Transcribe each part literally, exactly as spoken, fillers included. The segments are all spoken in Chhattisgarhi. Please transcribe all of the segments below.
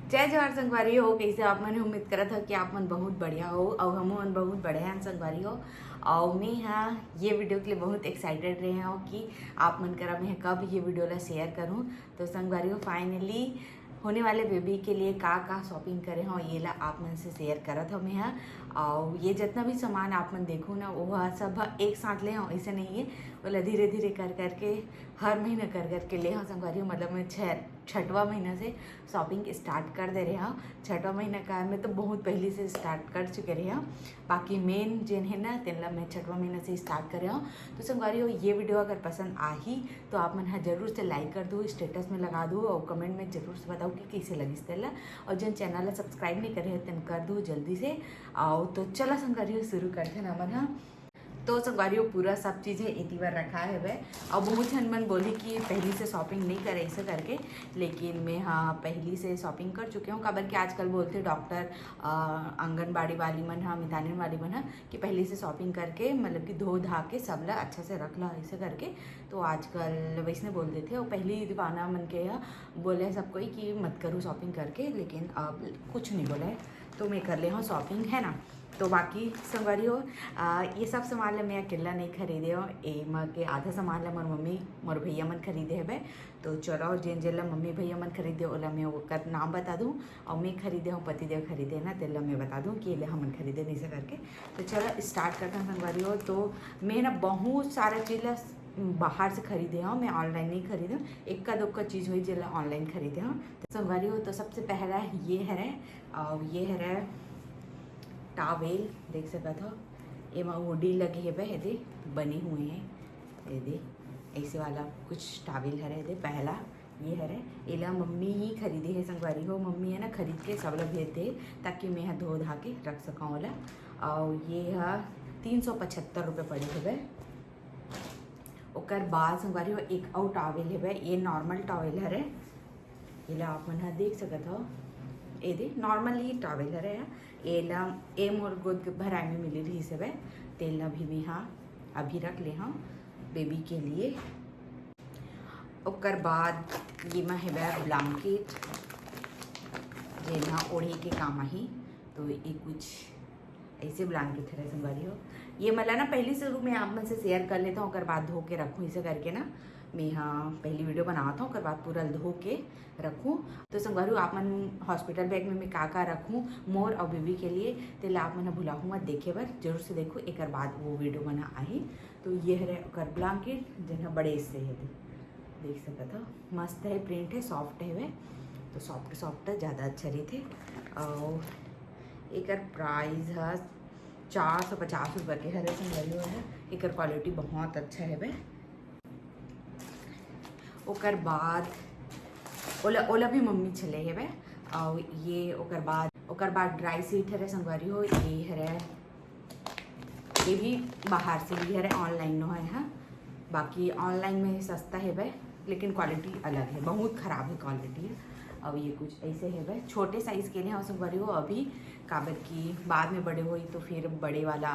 जय जोहार संगवारी हो, कइसे आप मन? उम्मीद करत हव कि आप मन बहुत बढ़िया हो, अउ हमू मन बहुत बढ़िया हन संगवारी हो। अउ मैं हा ये वीडियो के लिए बहुत एक्साइटेड रहे हव कि आप मन करा मैं कब ये वीडियो ला शेयर करूँ। तो संगवारी हो, फाइनली होने वाले बेबी के लिए का का शॉपिंग करे हव, ये ला आप मन से शेयर करत हव मैं हा। अउ ये जितना भी सामान आप मन देखो ना, वो सब एक साथ ले हव, ऐसे नहीं है, वो ला धीरे धीरे कर करके हर महीना कर करके ले हव संगवारी हो। मतलब मैं छः छठवा महीना से शॉपिंग स्टार्ट कर दे रहे हव। छठवा महीना का मैं तो बहुत पहले से स्टार्ट कर चुके रहे हव, बाकी मेन जेन है ना, तेन ला मैं छठवा महीना से स्टार्ट करे हव। तो संगवारी हो, ये वीडियो अगर पसंद आही तो आप मन हा जरूर से लाइक कर दो, स्टेटस में लगा दो अउ कमेंट में जरूर से बताओ कि कइसे लगिस तेन ला। अउ जेन चैनल ला सब्सक्राइब नहीं करे है तेन कर दो जल्दी से। अउ तो चला संगवारी हो, शुरू करथे ना मन हा। तो संगवारी हो, पूरा सब चीज़ है एती बर रखा है वह। अब बहुत झन मन बोली कि पहली से शॉपिंग नहीं करे ऐसे करके, लेकिन मैं हाँ पहली से शॉपिंग कर चुके हूँ। काबर कि आजकल बोलते डॉक्टर, अ, आंगनबाड़ी वाली मन हा, मितानिन वाली मन हा कि पहली से शॉपिंग करके, मतलब कि धो धा के सब ला अच्छा से रख ला ऐसे करके। तो आजकल वैसने बोल देथे। और पहली दीवाना मन के हा बोले सब कोई कि मत करो शॉपिंग करके, लेकिन अब कुछ नहीं बोले, तो मैं कर ले हूँ शॉपिंग, है ना। तो बाकी संगवारी हो, आ, ये सब सामान ला मैं अकेला नहीं खरीदे हव। एमा के आधा सामान ला मोर मम्मी, मोर भैया मन खरीदे हवे। तो चलो, जेन जेन ला मम्मी भैया मन खरीदे, ओला मैं ओकर नाम बता दूँ, अउ मैं खरीदे हव, पतिदेव खरीदे ना, तेला मैं बता दूँ कि एला हमन खरीदे नहीं से करके। तो चलो, स्टार्ट करते हैं संगवारी हो। तो मैं ना बहुत सारा चीज़ ला बाहर से खरीदे हव, मैं ऑनलाइन नहीं खरीदे हव। एक्का दुक्का चीज़ होई जेला ऑनलाइन खरीदे हव। तो संगवारी हो, तो सबसे पहला ये हरे, अउ ये हरे टॉवेल, देख सकत हो, एमा हुडी लगे हेबे, एदे बने हुए हैं, एदे ऐसे वाला कुछ टॉवेल हरे। एदे पहला ये हरे, एला मम्मी ही खरीदे है संगवारी हो। मम्मी है ना, खरीद के सब ला भेज दे, ताकि मैं हा धो धा के रख सकूँ ओला। अउ ये हा तीन सौ पचहत्तर रुपये पड़े हेबे। ओकर बाद संगवारी हो, एक अउ टॉवेल हेबे, ये नॉर्मल टॉवेल हरे, एला आप मन ह देख सकत हव, एदे नॉर्मल ही टॉवेल हरे। एला, ए मोर गोद भराए में मिले रहिस हेबे, तेला भी मैं हा अभी रख ले हव बेबी के लिए। ओकर बाद ये मा हेबे ब्लैंकेट, जेन हा ओढ़े के काम आही। तो ये कुछ ऐसे ब्लैंकेट हरे संगवारी हो। ये मला ना पहली से मैं आप मन से शेयर कर लेता हूँ, ओकर बाद धो के रखूँ, इसे करके ना मैं हा पहली वीडियो बनावत हूँ, ओकर बाद पूरा धो के रखूँ। तो संगवारी हो, आप मन हॉस्पिटल बैग में मैं का का रखूँ मोर अउ बेबी के लिए, तेला आप मन ह भुलाहू मत देखे बर, जरूर से देखो, एकर बाद वो वीडियो बना आही। तो ये हरे ओकर ब्लैंकेट, जेन ह बड़े से हे, देख सकत हो, मस्त है, प्रिंट है, सॉफ्ट है वे, तो सॉफ्ट सॉफ्ट है, ज़्यादा अच्छा रहिथे। अउ एकर प्राइस ह चार सौ पचास रुपये के हरे संगवारी हो। एकर क्वालिटी बहुत अच्छा हेबे। ओकर बाद ओला, ओला भी मम्मी छले हेबे। अउ ये ओकर बाद, ओकर बाद ड्राई शीट हरे संगवारी हो, ये हरे, ये भी बाहर से ही हरे, ऑनलाइन नो है, हाँ। बाकी ऑनलाइन में सस्ता हेबे, लेकिन क्वालिटी अलग है, बहुत ख़राब है क्वालिटी। अब ये कुछ ऐसे हेबे, छोटे साइज़ के लिए हाँ संगवारी हो अभी, काबर कि बाद में बड़े होई तो फिर बड़े वाला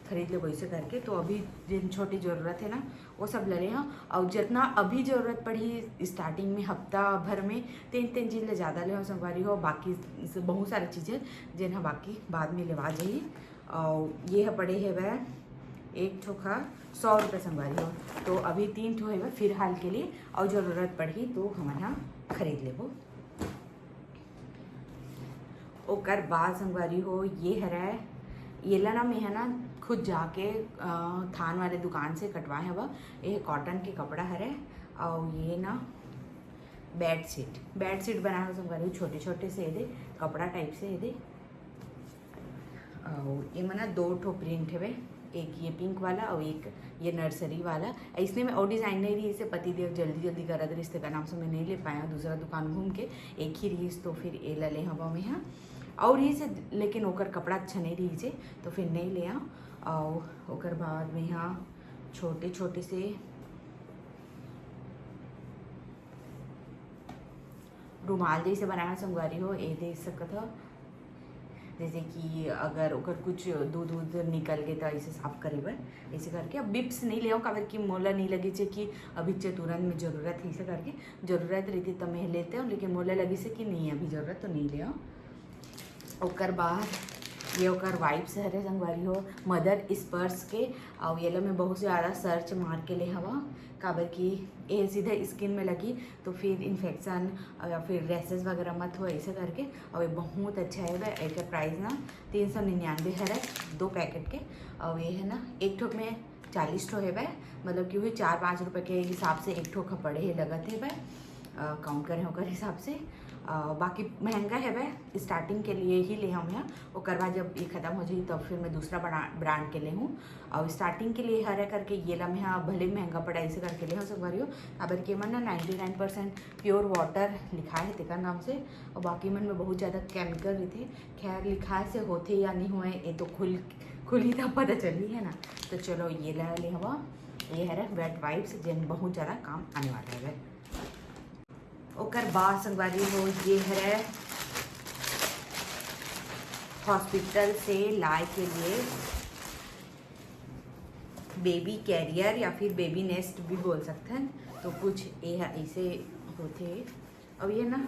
खरीद लेबो ऐसे करके। तो अभी जिन छोटी ज़रूरत है ना, वो सब ले ले हव। अउ जितना अभी ज़रूरत पड़ही स्टार्टिंग में, हफ्ता भर में, तेन तेन चीज़ ले ज़्यादा ले हव संगवारी हो। बाकी स-, बहुत सारा चीज़ है जेन ह बाकी बाद में लेवा जाही। अउ ये ह पड़े हेवय एक ठो का सौ रुपये संगवारी हो। तो अभी तीन ठो हेवय फिलहाल के लिए, अउ ज़रूरत पड़ही तो हमन ह खरीद लेबो। ओकर बाद संगवारी हो, ये हरय, येला ना मैं ह ना खुद जाके, अ, थान वाले दुकान से कटवाए हव। ये कॉटन के कपड़ा हरय, अउ ये ना बेडशीट, बेडशीट बनाए हव संगवारी हो, छोटे छोटे से एदे, कपड़ा टाइप से एदे। अउ एमा ना दो ठो प्रिंट हेवे, एक ये पिंक वाला अउ एक ये नर्सरी वाला। अइसने में अउ डिजाइन नहीं रहिस हे, पतिदेव जल्दी जल्दी करत रहिस, तेकर नाम से मैं नहीं ले पाए हव। दूसरा दुकान घूम के एक ही रहिस, तो फिर एला ले हव मैं ह। अउ रहिस हे, लेकिन ओकर कपड़ा अच्छा नहीं रहिस हे, तो फिर नहीं ले हव। अउ ओकर बाद में ह छोटे छोटे से रुमाल जैसे बनाए हव संगवारी हो, ए देख सकत हव। जैसे कि अगर ओकर कुछ दूध वूध निकल गे, तो ऐसे साफ करे बर, ऐसे करके। अब बिप्स नहीं ले हव, काबर कि मोला नहीं लगे छे कि अभी चे तुरंत में जरूरत है, ऐसे करके। जरूरत रहती तो मैं लेते हूँ, लेकिन मोला लगी से कि नहीं, अभी जरूरत तो नहीं ले हव। ओकर बाद ये ओकर वाइप्स हरे संगवारी हो, मदर स्पर्श के। और ये ला मैं बहुत ज़्यादा सर्च मार के ले हवा, काबर कि ये सीधा स्किन में लगी तो फिर इन्फेक्शन या फिर रैसेस वगैरह मत हो, ऐसे करके। और ये बहुत अच्छा है, एक प्राइस ना तीन सौ निन्यानवे हरे दो पैकेट के। और ये है ना, एक ठोक में चालीस ठो है, मतलब कि वही चार पाँच रुपये के हिसाब से एक ठोक पड़े है, लगत है। काउंट करें ओकर हिसाब से। बाकी महंगा है, स्टार्टिंग के लिए ही ले हम यहाँ। ओकर बाद जब ये खत्म हो जाए, तब फिर मैं दूसरा ब्रांड के ले हूँ। और स्टार्टिंग के लिए हरे करके ये ला मैं, हाँ, भले महंगा पड़ा, ऐसे करके ले हूँ संगवारी हो। काबर के मन ना ninety nine percent pure water लिखा है तेकर नाम से, और बाकी मन में बहुत ज़्यादा केमिकल रहिथे। खैर, लिखा से होथे या नहीं होए, ये तो खुल खुली तब पता चली, है ना। तो चलो, ये ला ले हवा, ये हरे वेट वाइप्स, जेन बहुत ज़्यादा काम आने वाला है। ओकर बाद संगवारी हो, ये हरे हॉस्पिटल से लाए के लिए बेबी कैरियर या फिर बेबी नेस्ट भी बोल सकते हैं। तो कुछ ये है, ऐसे होते। अब ये ना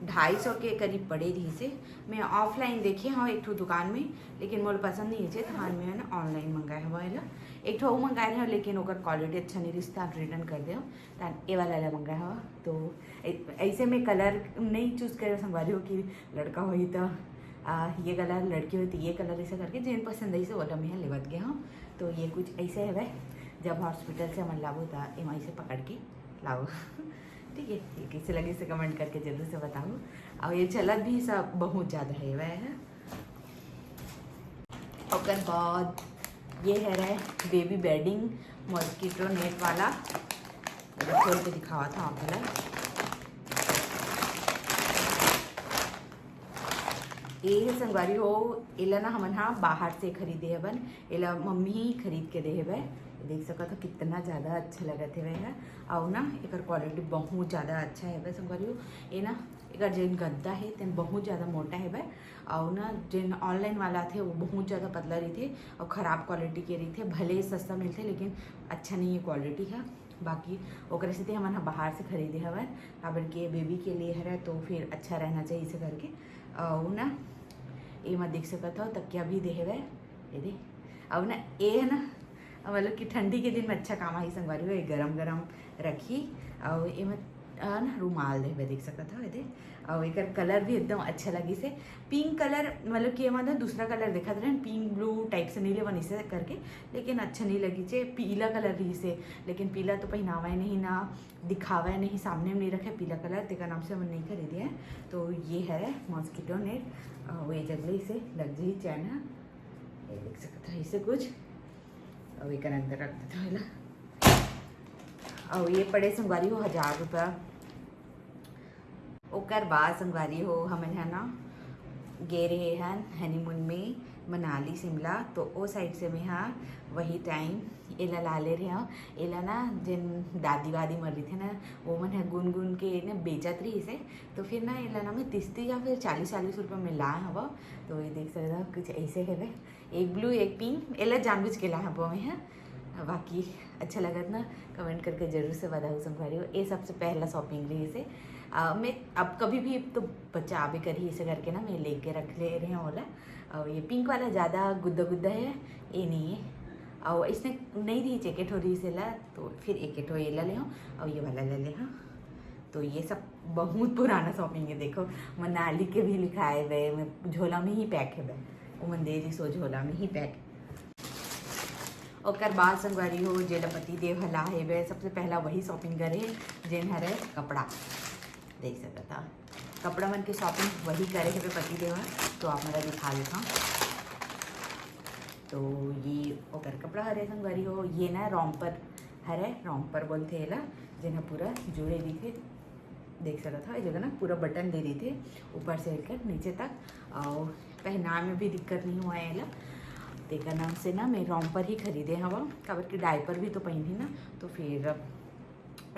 ढाई सौ के करीब पड़े रहिसे। मैं ऑफलाइन देखे हव एक ठो दुकान में, लेकिन मोला पसंद नहीं है, तो मैं ना ऑनलाइन मंगाए हव एला। एक ठो अउ मंगाए हव, लेकिन ओकर क्वालिटी अच्छा नहीं रहिस, त रिटर्न कर दे हव। त ये वाला ला मंगाए हव। तो ऐ-, ऐसे में कलर नहीं चूज करे संगवारी हो कि लड़का होही त, आ, ये कलर, लड़की होही त ये कलर, ऐसा करके जेन पसंद आइसे ओला मैं लेवत गे हव। तो ये कुछ ऐसे हवे, जब हॉस्पिटल से हमन लाबो त एमा ऐसे पकड़ के लाओ। ठीक है, ये कैसे लगे इसे कमेंट करके जरूर से बताओ। और ये चलत भी सब बहुत ज़्यादा है वह है। ओकर बाद ये हरे बेबी बेडिंग, मॉस्किटो नेट वाला। खोल के दिखावत हव आप ला। ये है संगवारी हो, एला ना हमन हा बाहर से खरीदे हवन। एला मम्मी ही खरीद के दे हवे। देख सकत हो कितना ज़्यादा अच्छा लगत हवे ह। अउ ना एकर क्वालिटी बहुत ज़्यादा अच्छा हवे संगवारी हो। ये ना एकर जेन गद्दा है तेन बहुत ज़्यादा मोटा हवे। अउ ना जेन ऑनलाइन वाला आथे वो बहुत ज़्यादा पतला रहिथे अउ खराब क्वालिटी के रहिथे। भले सस्ता मिलथे लेकिन अच्छा नहीं है क्वालिटी ह। बाकी ओकरे सेती हमन ह बाहर से खरीदे हवन, काबर के बेबी के लिए हरे तो फिर अच्छा रहना चाहिए इसे करके। अउ ना एमा देख सकत हो तकिया भी दे हवे, ये दे। अउ ना ये है ना, मतलब कि ठंडी के दिन में अच्छा काम आही संगवारी हो, ये गरम गरम रखी। अउ एमा अ, ना रुमाल दे हवे, देख सकत हो ये दे। अउ एकर कलर भी एकदम अच्छा लगिस हे। पिंक कलर, मतलब कि एमा ना दूसरा कलर देखत रहेन, पिंक ब्लू टाइप से नहीं लेवन इसे करके, लेकिन अच्छा नहीं लगिस हे। पीला कलर रहिस हे, लेकिन पीला तो पहिनावे नहीं ना, दिखावे नहीं, सामने में नहीं रखे पीला कलर, तेकर नाम से हमन नहीं खरीदे हैं। तो ये है मॉस्किटो नेट, अ, वो ये जगह इसे लग जाही चैन ह। ये देख सकत हो इसे कुछ, अउ एकर अंदर रख देते हो एला। अउ ये पड़े संगवारी हो हजार रुपया। ओकर बाद संगवारी हो हमन ह ना गे रहे हन हनीमून में मनाली शिमला, तो ओ साइड से मैं हा वही टाइम एला ला ले रहे हव। एला ना जेन दादी वादी मन रहिथे ना, वो मन ह गुन गुन के ना बेचत रहिस हे, तो फिर ना एला ना मैं तीस तीस या फिर चालीस चालीस रुपया में लाए हव। तो ये देख सकत हो कुछ ऐसे हवे, एक ब्लू एक पिंक, एला जानबूझ के लाए हव मैं ह। बाकी अच्छा लगत ना, कमेंट करके जरूर से बताओ संगवारी हो। ये सबसे पहला शॉपिंग रहिस हे। अ, मैं अब कभी भी तो बचाबे करही इसे करके ना मैं लेके रख ले रहे हव ओला। अउ ये पिंक वाला ज़्यादा गुद्दा गुद्दा है, ये नहीं है। अउ इसने नहीं रहिस, एक ठो रहिस एला, तो फिर एक ठो एला ले हव अउ ये वाला ले ले हव। तो ये सब बहुत पुराना शॉपिंग है। देखो, मनाली के भी लिखाए हुए, मैं झोला में ही पैक है, वो मन दे रहिस ओ झोला में ही पैक। ओकर बाद संगवारी हो, जेला पति देव ह ला हेबे, सबसे पहला वही शॉपिंग करे, जेन हरे कपड़ा। देख सकत हा, कपड़ा मन के शॉपिंग वही करे हेबे पति देव ह, तो आप मन ला दिखा देता हूँ। तो ये ओकर कपड़ा हरे संगवारी हो, ये ना रोम्पर हरे, रोम्पर बोलथे एला, जेन ह पूरा जुड़े रहिथे। देख सकत हव, ये जगह ना पूरा बटन दे रहिथे, ऊपर से लेकर नीचे तक, अउ पहनावे में भी दिक्कत नहीं हुआ है एला। तेकर नाम से ना मैं रोम्पर ही खरीदे हव, काबर कि डायपर भी तो पहनही ना, तो फिर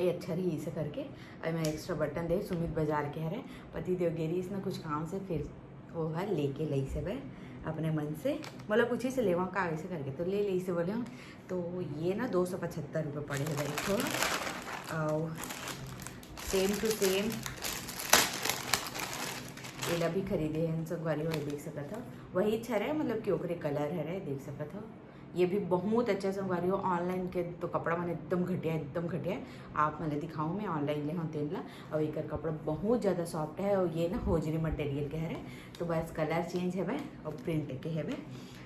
ये अच्छा रही इसे करके। अउ मैं एक्स्ट्रा बटन दे, सुमित बाजार के हरे, पति देव गे रहिस ना कुछ काम से, फिर वो ह लेके लइस हवय अपने मन से, मोला पूछिस लेवा का, ऐसे करके तो ले लइस बोले हूँ। तो ये ना दो सौ पचहत्तर रुपये पड़े हवय एक ठो, अउ same to same एला भी खरीदे हन संगवारी हो, देख सकत हो वही हरे, मतलब कि ओकरे colour हरे, देख सकत हो। ये भी बहुत अच्छा संगवारी हो, online के तो कपड़ा मन एकदम घटिया, एकदम घटिया। आप मन ल दिखाऊँ मैं online ले हूँ तेन ला, अउ एकर कपड़ा बहुत ज़्यादा soft है, अउ ये ना होजरी material के हरे, तो बस colour change हवे अउ print के हवे,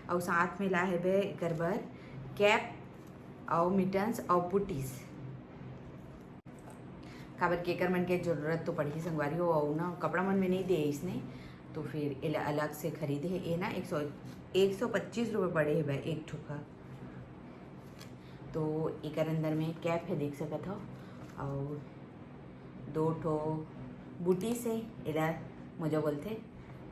अउ साथ में ला हवे एकर बर cap अउ mittens अउ booties। काबर के एकर मन के जरूरत तो पड़ही संगवारी हो, अउ ना कपड़ा मन में नहीं दे इसने, तो फिर एला अलग से खरीदे हे। ये ना एक सौ, एक सौ पच्चीस रुपये पड़े हे भाई एक ठो का। तो एकर अंदर में cap है, देख सकत हो, अउ दो ठो booties है, एला मोजा बोलथे,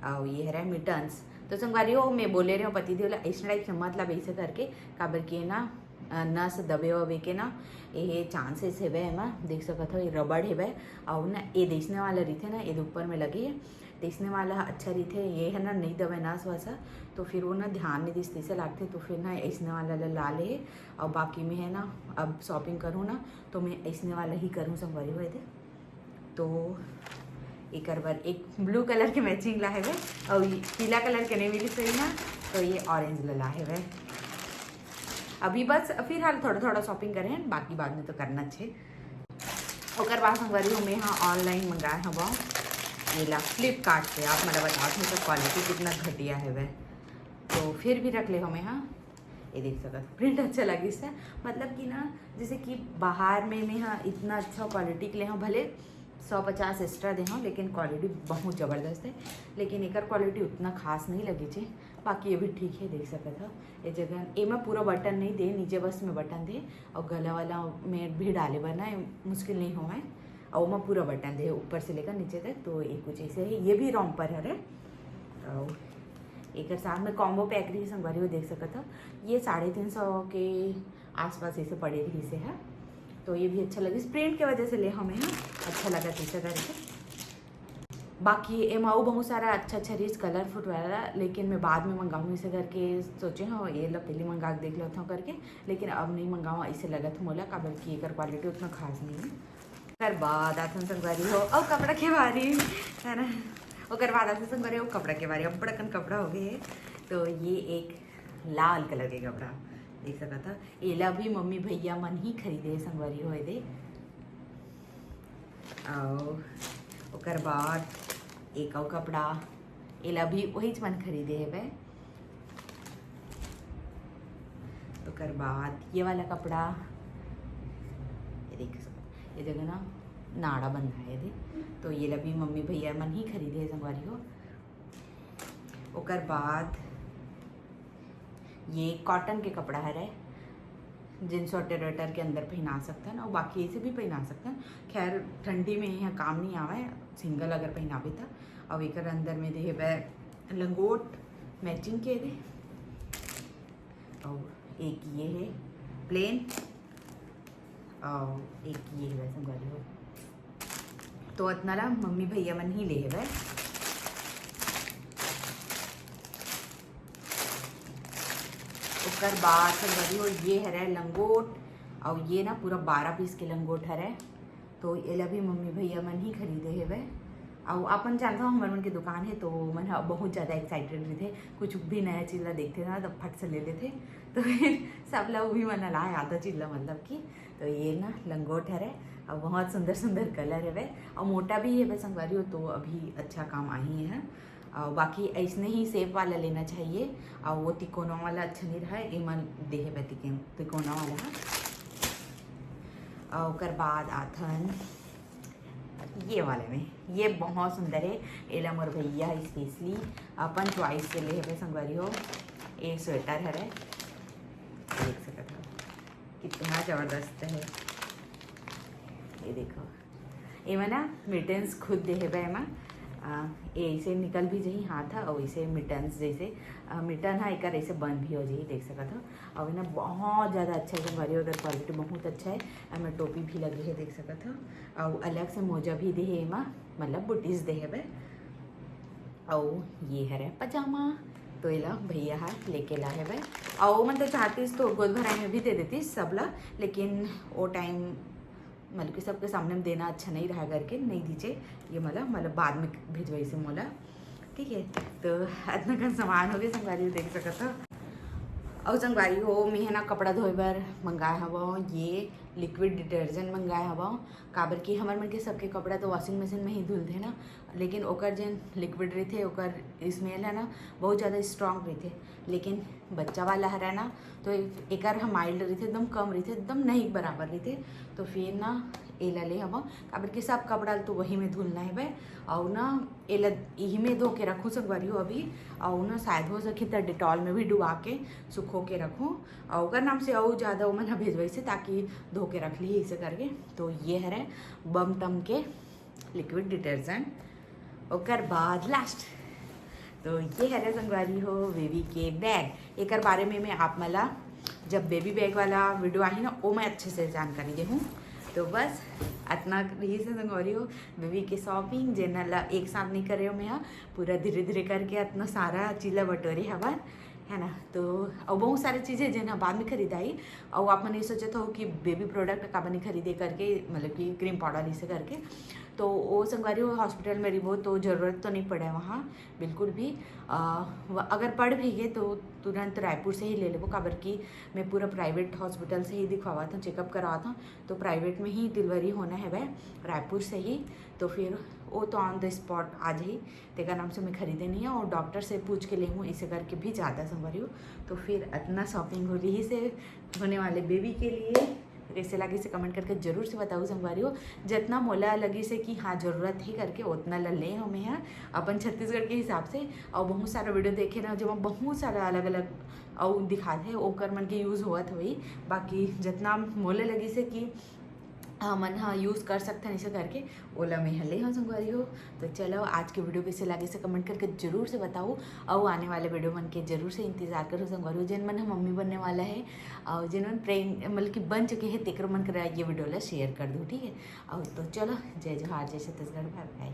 अउ ये हरे mittens। तो संगवारी हो, मैं बोले रहे हूँ पति देव ला ऐसे type से मत लाबे ऐसे करके, काबर के ना अ, नस दबे वबे के ना ये chances हेवे एमा, देख सकत हो, ये rubber हेवे। अउ ना ये देसने वाला रहिथे ना, ये ऊपर में लगे हे, देसने वाला अच्छा रहिथे, ये है ना नहीं दबे नस वस, तो फिर वो ना ध्यान नहीं दिस तैसे लागथे, तो फिर ना ऐसने वाला ला, ला ले। अउ बाकी में है ना, अब shopping करूँ ना, तो मैं ऐसने वाला ही करूँ संगवारी हो। ये दे तो एकर बर एक blue colour के matching ला हेवे, अउ ये पीला colour के नहीं मिली सही ना, तो ये orange ला, ला हेवे। अभी बस फिलहाल थोड़ा थोड़ा shopping करे हैं, बाकी बाद में तो करना छे। ओकर बाद संगवारी हो, मैं हाँ online मंगाए हवा ये ला Flipkart से। आप मतलब बता दो तो quality कितना घटिया हेवे, तो फिर भी रख ले हमें हाँ। ये देख सकत print अच्छा लगिस है, मतलब कि ना जैसे कि बाहर में मैं हाँ इतना अच्छा quality के ले हूँ, भले सौ पचास extra दे हूँ, लेकिन quality बहुत ज़बरदस्त है। लेकिन एकर quality उतना खास नहीं लगी छे, बाकी ये भी ठीक है। देख सकत हो ये जगह एमा पूरा button नहीं दे, नीचे बस में button दे, और गला वाला में भी डाले बर ना मुश्किल नहीं होवे, और ओमा पूरा button दे ऊपर से लेकर नीचे तक। तो ये कुछ ऐसे है, ये भी romper हरे। और एकर साथ में combo pack रही संगवारी हो, देख सकत हो ये साढ़े तीन सौ के आसपास ऐसे पड़े रही से है। तो ये भी अच्छा लगिस, print के वजह से ले हमें हाँ अच्छा लगा ऐसे करके। बाकी एमा अउ बहुत सारा अच्छा अच्छा रहिस colourful वाला, लेकिन मैं बाद में मंगाऊँ इसे करके सोचे हूँ, ये ला पहले मंगा के देख लेता हूँ करके, लेकिन अब नहीं मंगाऊँ ऐसे लगत मोला, काबर कि एकर quality उतना खास नहीं है। ओकर बाद आथन संगवारी हो अउ कपड़ा के बारी, है ना, ओकर बाद आथन संगवारी हो कपड़ा के बारी, अब बड़कन कपड़ा हो गए है। तो ये एक लाल colour के कपड़ा देख सकत हो, एला भी मम्मी भैया मन ही खरीदे हे संगवारी हो। ये दे अउ ओकर बाद एक अउ कपड़ा, एला भी वहीच मन खरीदे हेबे। ओकर बाद ये वाला कपड़ा, ये देख सकत, ये जगह ना नाड़ा बंधा है दे, तो ये ला भी मम्मी भैया मन ही खरीदे हे संगवारी हो। ओकर बाद ये cotton के कपड़ा हरे, jeans sweater वेटर के अंदर पहना सकथन और बाकी ऐसे भी पहना सकथन। खैर ठंडी में यहाँ काम नहीं आवे, single अगर पहनाबे त। और एकर अंदर में दे हेबे लंगोट matching के दे, और एक ये है plain, और एक ये है संगवारी हो। तो अतना ला मम्मी भैया मन ही ले हेबे। ओकर बाद संगवारी हो ये हरे लंगोट, और ये ना पूरा बारह piece के लंगोट हरे। तो एला भी मम्मी भैया मन ही खरीदे हेबे। और अपन जानता हो हमर मन के दुकान है, तो मन ह बहुत ज़्यादा excited रहिथे, कुछ भी नया चीज़ ला देखथे ना तो फट से ले लेथे। तो फिर सब ला उही मन ला आधा चीज़ ला, मतलब कि तो ये ना लंगोट हरे, और बहुत सुंदर सुंदर colour हेबे, और मोटा भी हेबे संगवारी हो, तो अभी अच्छा काम आही है। और बाकी ऐसने ही shape वाला लेना चाहिए, और वो तिकोना वाला अच्छा नहीं रहा, एमन दे हेबे तिके-, तिकोना वाला। और ओकर बाद आथन ये वाले में, ये बहुत सुंदर है, एला मोर भैया specially अपन choice से ले हेबे संगवारी हो। एक sweater हरे, देख सकत हो कितना ज़बरदस्त है। ये देखो, एमा ना mittens खुद दे हेबे एमा। आ, ये ऐसे निकल भी जही हाथ ह, और ऐसे mittens जैसे, आ, mitten ह एकर ऐसे बंद भी हो जही, देख सकत हो। और ना बहुत ज़्यादा अच्छा है, संगवारी हो, एकर quality बहुत अच्छा है। एमा टोपी भी लगे है, देख सकत हो, और अलग से मोजा भी दे है एमा, मतलब booties दे हेबे। अउ ये हरे पजामा, तो एला भैया ह लेके ला हेवय। अउ ओमन तो चाहतिस तो गोद भराई में भी दे देतिस सब ला, लेकिन ओ टाइम मतलब कि सबके सामने में देना अच्छा नहीं रहा करके नहीं दीजे ये मोला, मतलब बाद में भेजवाइसे मोला। ठीक है, तो अतना कन सामान हो गए संगवारी हो, देख सकत हो। अउ संगवारी हो, मैं ह ना कपड़ा धोए बर मंगाए हवं ये लिक्विड डिटर्जेंट मंगाए हवं, काबर कि हमर मन के सबके कपड़ा तो वॉशिंग मशीन में ही धुलथे ना, लेकिन ओकर जेन लिक्विड रहिथे ओकर स्मेल है ना बहुत ज़्यादा स्ट्रॉन्ग रहिथे, लेकिन बच्चा वाला हरा ना तो एकर ह माइल्ड रहिथे, एकदम कम रहिथे, एकदम नहीं बराबर रहिथे। तो फिर ना एला ले हवं, काबर कि सब कपड़ा तो वही में धुलना हेबे। अउ ना एला इही में धो के रखूँ संगवारी हो अभी, अउ ना शायद हो सके तो डिटॉल में भी डुबा के सुखो के रखूँ। अउ ओकर नाम से अउ ज़्यादा ओमन ह भेजवाइसे ताकि धो के रख ली इसे करके। तो ये हरे बम तम के लिक्विड डिटर्जेंट। ओकर बाद लास्ट तो ये हरे संगवारी हो बेबी के बैग। एकर बारे में मैं आप मन ला जब बेबी बैग वाला वीडियो आही ना, ओ मैं अच्छे से जानकारी देहूँ। तो बस अतना रहिसे संगवारी हो बेबी के शॉपिंग, जेन ला एक साथ नहीं करे हो मैं ह, पूरा धीरे धीरे करके अतना सारा चीज ला बटोरे हवन, है ना। तो अउ बहुत सारे चीजें जेन ह बाद में खरीदाई। अउ आप मन ये सोचत हो कि बेबी प्रोडक्ट काबर नहीं खरीदे करके, मतलब कि क्रीम पाउडर इसे करके, तो वो संगवारी हो हॉस्पिटल में रहिबो तो जरूरत तो नहीं पड़े वहाँ बिल्कुल भी। अ, व-, अगर पड़ भी गए तो तुरंत रायपुर से ही ले लेबो, काबर कि मैं पूरा प्राइवेट हॉस्पिटल से ही दिखवावत हूँ, चेकअप करावत हूँ। तो प्राइवेट में ही डिलीवरी होना है वह रायपुर से ही। तो फिर वो तो ऑन द स्पॉट आ जाही, तेकर नाम से मैं खरीदे नहीं है और डॉक्टर से पूछ के लेहूँ, इसे करके भी ज़्यादा संगवारी हो। तो फिर अतना शॉपिंग हो रहिसे होने वाले बेबी के लिए। कैसे लगिसे कमेंट करके जरूर से बताओ संगवारी हो। जितना मोला लगिसे कि हाँ जरूरत है करके उतना ला ले हमें यहाँ अपन छत्तीसगढ़ के हिसाब से। और बहुत सारा वीडियो देखे ना, जब बहुत सारा अलग अलग अउ दिखात है ओकर मन के यूज होवत होही, बाकी जितना मोला लगिसे कि हमन ह यूज कर सकथन इसे करके, ओला मैं ह ले हव संगवारी हो। तो चलो आज के वीडियो कैसे लगिसे कमेंट करके जरूर से बताओ, अउ आने वाले वीडियो मन के जरूर से इंतजार करो संगवारी हो। जेन मन ह मम्मी बनने वाला है और जेन मन प्रेग्न मतलब कि बन चुके हैं तेकर मन करा ये वीडियो ला शेयर कर दो, ठीक है। और तो चलो जय जोहार, जय छत्तीसगढ़, बाय बाय।